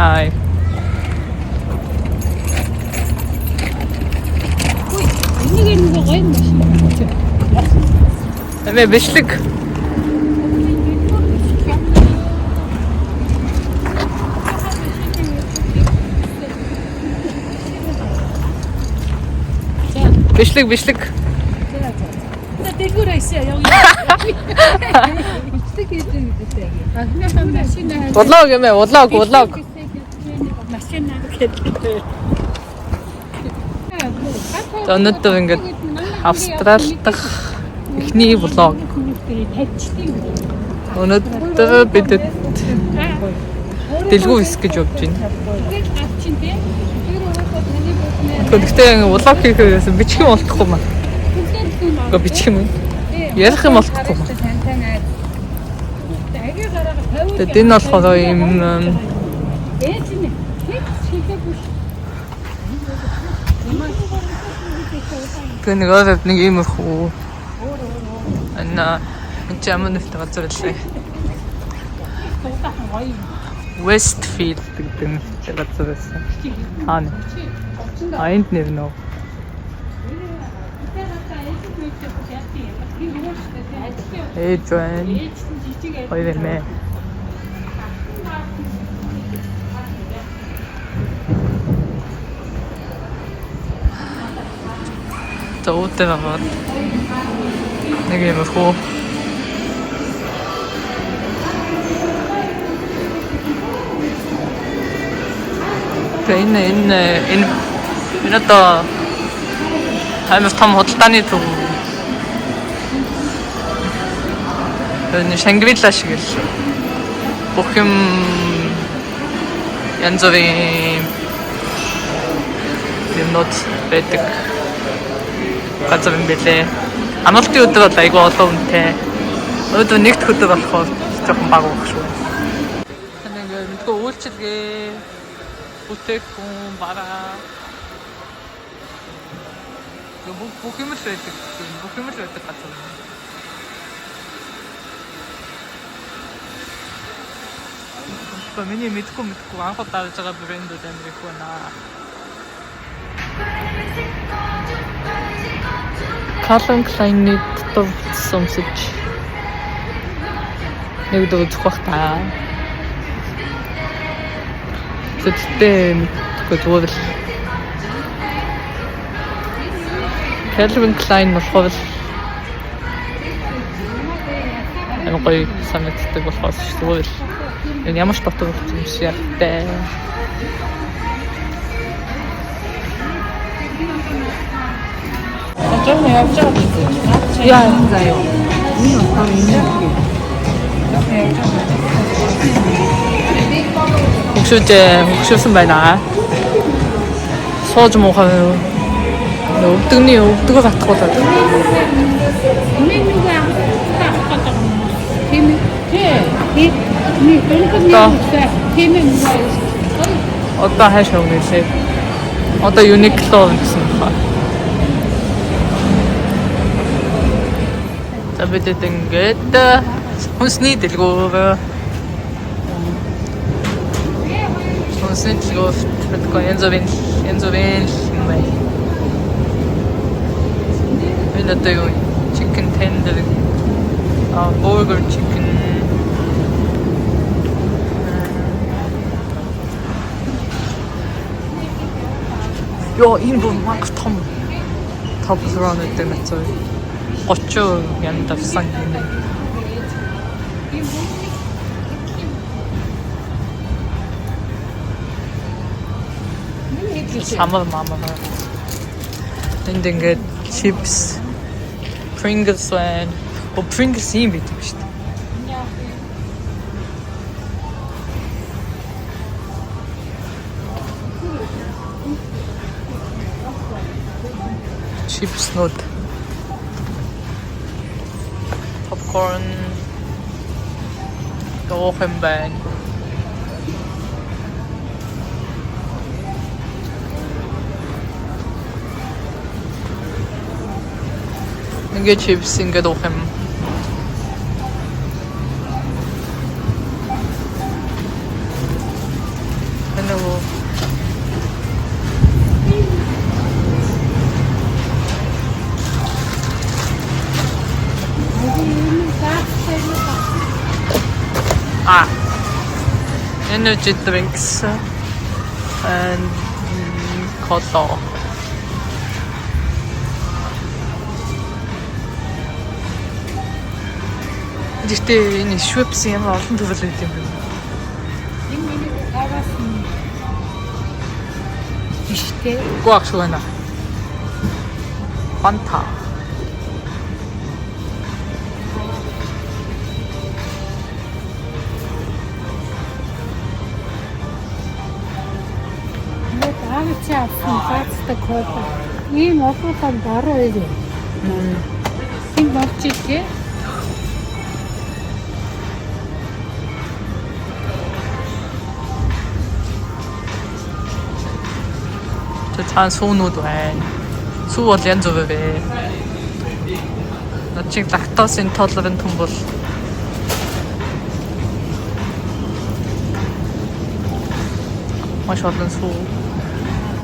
Hi. Энийг нэг гоё машин. Эмээ бичлэг. Бичлэг бичлэг. За дэлгүүр айсаа явъя. Бичлэг хийж байгаа гэдэг. Анхныхаа машин Vlog эмээ vlog vlog. Машин гэдэг. За өнөөдөр ингээд Австрали дахь эхний vlog. Өнөөдөр бид дэлгүү хэсэг гэж явж байна. Гэхдээ vlog хийхээс бичих юм болтохгүй маа. Гэхдээ бичих юм. Ярих юм болтохгүй маа. Тэгээд энэ болохоор ийм Ээж нь хэд шигээгүй ш. Тэгээ нэг өөр нэг иймэрхүү. Ана энэ ч ямар нэгэн газар лээ. Westfield гэдэг нэртэй газар байсан. Аа. А энд нэр нөө. Ээж байна. Хоёр эмээ. За үүдээ аваад нэг иймэрхүү. Тэгээ энэ одоо амар том худалдааны төв. Энэ Шангрила шиг л бүх юм янз бүрийн юмнууд байдаг газар юм бэлээ. Амралтын өдөр бол айгүй олон хүнтэй. Өнөөдөр нэгд өдөр болохоор жоохон бага байх шүү. Нэг мэдгүй үйлчилгээ бүтээгдэхүүн бараа бүх юм л байдаг. Бүх юм л байдаг газар юм. Одоо миний мэдгүй анх удаа авч байгаа брэндүүд амар их байна. Calvin Klein-ы дотор өмсөж нэг дөө үзэх бах та. Тэгтээ мэдгүй зүгээр л Calvin Klein болохоор л амар гоё санагддаг болохоос зүгээр л энэ ямар ч дотор юм шиг яхтай. Жоо явж байгаа гэсэн. Яа заяа. Энэ болохоор энэ л. Хөгшөөж хөгшөөсөн байна. Сууж муухай. Өвдөгний өвдөгөө татахгүй л байна. Энэ нөгөө авах гэдэг юм. Тийм ээ. Тийм. Нэг Одоо. дөнгөж тийм ээ нөгөө. Одоо хайш өгнөлээ. Одоо Uniqlo гэсэн байна. За бид ингээд хүнсний дэлгүүр. Хүнсний дэлгүүрт бид янз бүрийн юм байна. Энэ одоо юу chicken tender, burger chicken. Йоо, энэ бүр мангар том Toblerone гэдэг мэт 30 янд авсан юм. Самар мамар. Энд ингээд chips, Pringles байна. О, Pringles юм байдаг шүү дээ. Чипснууд. Popcorn. Уух юм байна. Ингээд чипс ингээд уух юм. Сүү. Ah. Energy drinks and cola. Гэхдээ энэ Schweppes ямар олон төрөл байт юм бэ? Энэ миний таваас биш те. Үгүй ах шиг байна. Fanta. Нэг аав чи авсан баацтай кола. Ийм олон баруун хоёр. Энд болж ийлээ. Тэ цаана сүүнүүд байна. Сүү бол янз бүр бэ. Над чиг лактоз интолерант хүн бол маш олон сүү.